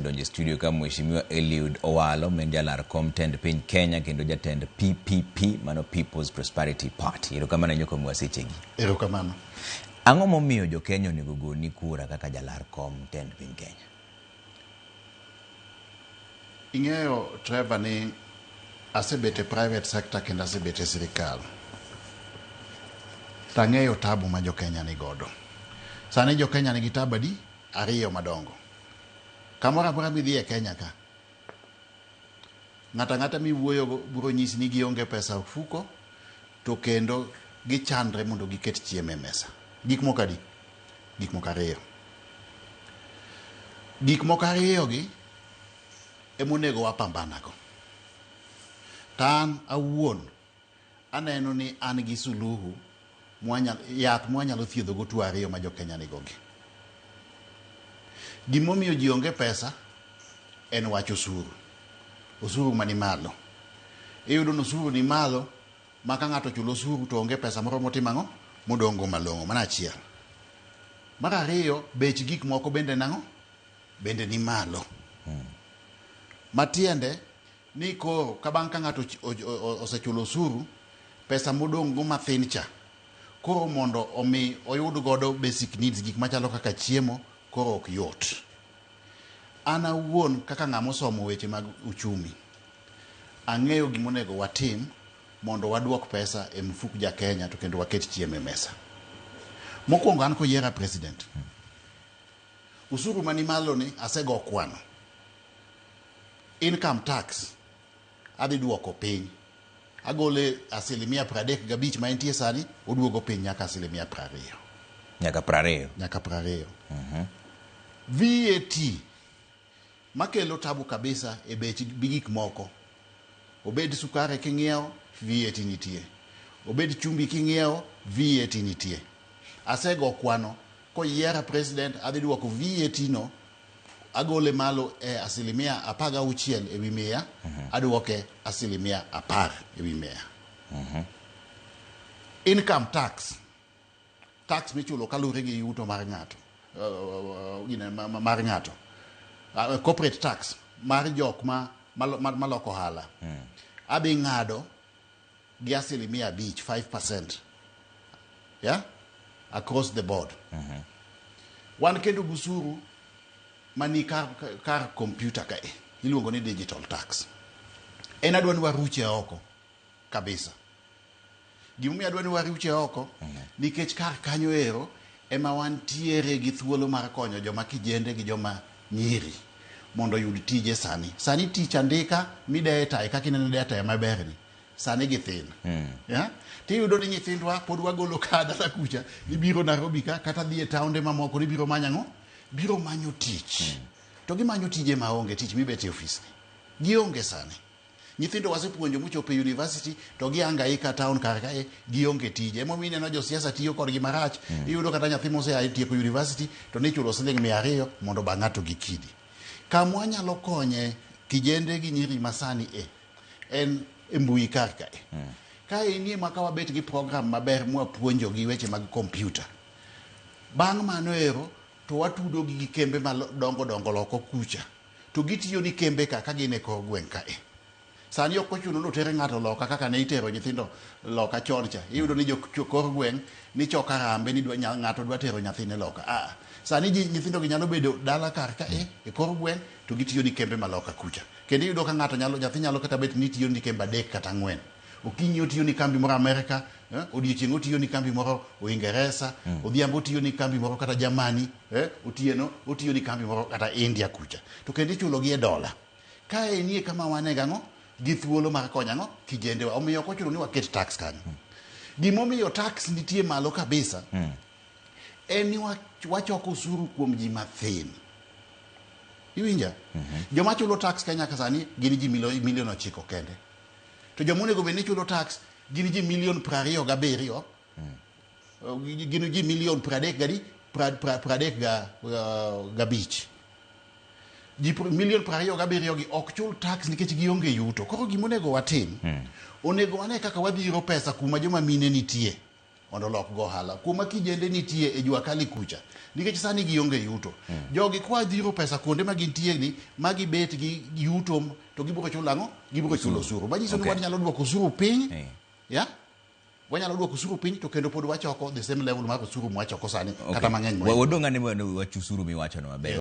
Donjo e studio ka Mheshimiwa Eliud Owalo, ma en jalar kom tend piny Kenya kendo jatend PPP, mano People's Prosperity Party. Erokamano ahinya kuom sechegi. Erokamano. Ang'o momiyo jo Kenya onego ogoni kura kaka jalar kom tend piny Kenya? Ing'eyo Trevor ni asebet e private sector kendo asebet e sirikal. To ang'eyo tabu ma jo Kenya ni godo. Sani jo Kenya nigi tabu adi? Ariyo madongo. Kamoro amora midhi e Kenya ka, ng'ato ang'ata miwuoyogo biro nyisi ni gionge pesa e ofuko to kendo gichandre mondo giket chiemo e mesa. Gik moko adi? Gik moko ariyo. Gik moko ariyogi emonego wapambana go. To an awuon aneno ni an gi suluhu yath mwanyalo thiedhogo tuo ariyo ma jo Kenya nigogi. Gimomiyo ji onge pesa en wach osuru. Osuru mani malo. Iyudo ni osuru ni malo ma ka ng'ato ochulo osuru to onge pesa moro motimo ang'o? Modong' go malong'o. Mano achiel. Mar ariyo, bech gik moko bende nang'o? Bende ni malo. Matiende ni koro ka bang' ka ng'ato osechulo osuru, pesa modong' go mathin cha, koro mondo omi oyud godo basic needs, gik machalo kaka chiemo, koro ok yot. An awuon kaka ng'ama osomo weche mag uchumi, ang'eyo gimonego watim mondo waduok pesa e mfuk ja Kenya to kendo waket chiemo e mesa. Mokwongo an koyiera president, usuru mani malo ni asego kwano. Income tax adhi duoko piny. Agole asilimia 35 ma entie sani, oduogo piny nyaka asilimia 20. Nyaka 20. Nyaka 20. VAT makelo tabu kabisa e bech gik moko. Obed sukari king'iewo, VAT nitie. Obed chumbi king'iewo, VAT nitie. Asego kwano koyiera president adhi duoko VAT no agole malo e asilimia 16 ewi 100, aduoke asilimia 10 ewi 100. Income tax, tax michulo kaluwore gi yuto mar ng'ato, mar ng'ato. Corporate tax mar jok ma maloko ohala. Adhi ng'ado gi asilimia 5, 5%. Yeah? Across the board. Wan kendo gi osuru mani kar computer kae iluongo ni digital tax. En adwa ni waruche oko kabisa. Gimomiyo adwa ni waruche oko nikech kar kanyo ero ema wantiere gi thuolo mar konyo joma kijende gi joma nyiri mondo oyud tije sani. Sani tich andika mideye taya kaka ineno deye taya maber ni sani githin. Yeah? Tiyudo ni nyithindwa pod wagolo ka dala kucha ibiro Nairobi ka kata dhi e taonde mamoko ni biro manyo ang'o? Biro manyo tich. To gimanyo tije maonge, tich mibet e ofis ni. Gionge sani. Nyithindo wasepuonjo mochopo e university to gihangaika town kar kae gionge tije. Emomiyo ineno josiasa tiyo kodgi marach. Iyudo kata nyathi mosea tieko university to nichulo siling 200 mondo oba ng'ato gi kidi. Kama wanyalo konye kijende gi nyiri masani e en e mbui kar kae. Kae nie ma ka wabet gi program maber mwapuonjogi weche mag kompyuta. Bang' mano ero to watudo gi kembe madongo dongo loko kucha. To gitiyo ni kembe ka ka gin e kor gweng' kae. Sani ok ochuno ni oter ng'ato loka kaka ne itero nyithindo loka chon cha. Iyudo ni jo kor gweng' ni choko arambe ni ng'ato dwa tero nyathine loka. Ah, sani ji nyithindo gi nyalo bedo dala kar kae e kor gweng' to gitiyo ni kembe ma loka kucha. Kendo iyudo ka ng'ato nyalo nyathi nyalo kata bet ni tiyo ni kembe 3 kata 4. Okinyi otiyo ni kambi moro Amerika, odiochieng' otiyo ni kambi moro Uingereza, odhiambo otiyo ni kambi moro kata Germany, otieno otiyo ni kambi moro kata India kucha. To kendo ichulo gi e dola. Kae nie kama wane gang'o? Gi thuolo mar konyo ang'o? Kijendewa. Omiyo ok ochuno ni waket tax kanyo. Gimomiyo tax nitie malo kabisa, en ni wachoko osuru kuom ji mathin. Iwinja? Joma chulo tax Kenya ka sani gin ji milion 9 kende. To joma onego bed ni chulo tax gin ji milion 27. Gin ji milion pradek gadi? 35. Ji milion 27 gi ok chul tax nikech gionge yuto. Koro gima onego watim, onego wane kaka wadhiro pesa kuma joma mine nitie. Mondo olok go ohala kuma kijende nitie e jua kali kucha, nikech sani gionge yuto. Jogi kwa dhiro pesa kuonde ma gintie ni ma gibet gi yuto, to gibiro chulo ang'o? Gibiro chulo osuru. Manyiso ni wanyalo duoko osuru piny. Ya, wanyalo duoko osuru piny to kendo pod wachoko the same level mar osuru mwachoko sani, kata mang'eny mohingo. Wadong' ane wach osuru miwachono maber.